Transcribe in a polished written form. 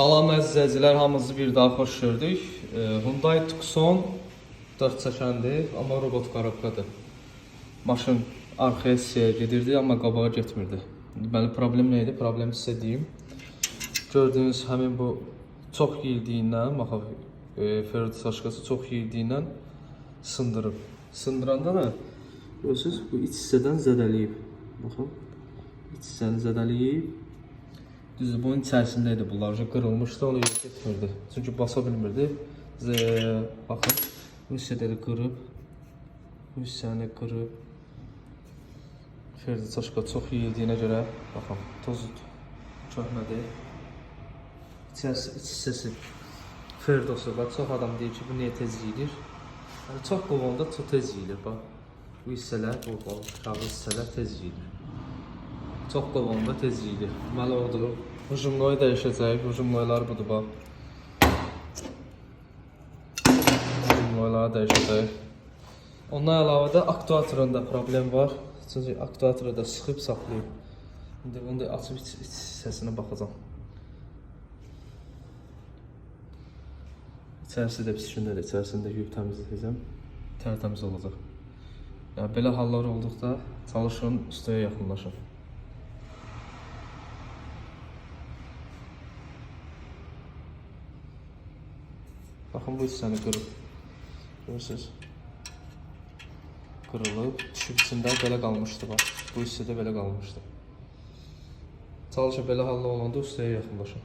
Salam əziz izləyicilər, hamınızı bir daha xoş gördük. Hyundai Tucson 4 çəkəndir, amma robot korobkadır. Maşın arxaya hissəyə gedirdi, amma qabağa getmirdi. Deməli problem nə idi? Problemi sizə deyim. Gördüyünüz həmin bu çox yeyildiyindən, baxın, ferdi saşkası çox yeyildiyindən sındırıb. Sındıranda da görürsüz, bu iç hissədən zədələyib. Baxın, iç hissəni zədələyib. Düzdür, bunun içərisində idi bunlar, qırılmışdı, onu yox etmirdi. Çünki basa bilmirdi. Baxın, bu hissədə də qırıb, bu hissəni qırıb. Ferdi çaşka çox yeyildiyinə görə, baxın, toz köhnədir. İçərisi, iç hissəsi ferdosu var. Çox adam deyir ki, bu niyə tez yeyilir? Yəni, çox qovanda çox tez yeyilir, bax. Bu hissələr, bu kağız hissələr tez yeyilir. Çox qovanda tez yeyilir. Deməli odur. Hücumloyu dəyişəcək. Hücumloylar budur bax. Hücumloyları dəyişəcək. Ondan əlavə də aktuatorun da problem var. Çünki aktuatoru da sıxıb saxlayıb. İndi bunu da açıb iç hissəsinə baxacağam. İçərisi də pis gündədir. İçərisini də yuyub təmizləyəcəm. Tərtəmiz olacaq. Yəni belə hallar olduqda çalışın ustaya yaxınlaşın. Baxın bu hissəni qırıb. Görürsüz? Qırılıb, düşüb içində belə qalmışdı bax. Bu hissədə belə qalmışdı. Çalışın belə hallar olanda ustaya yaxınlaşın.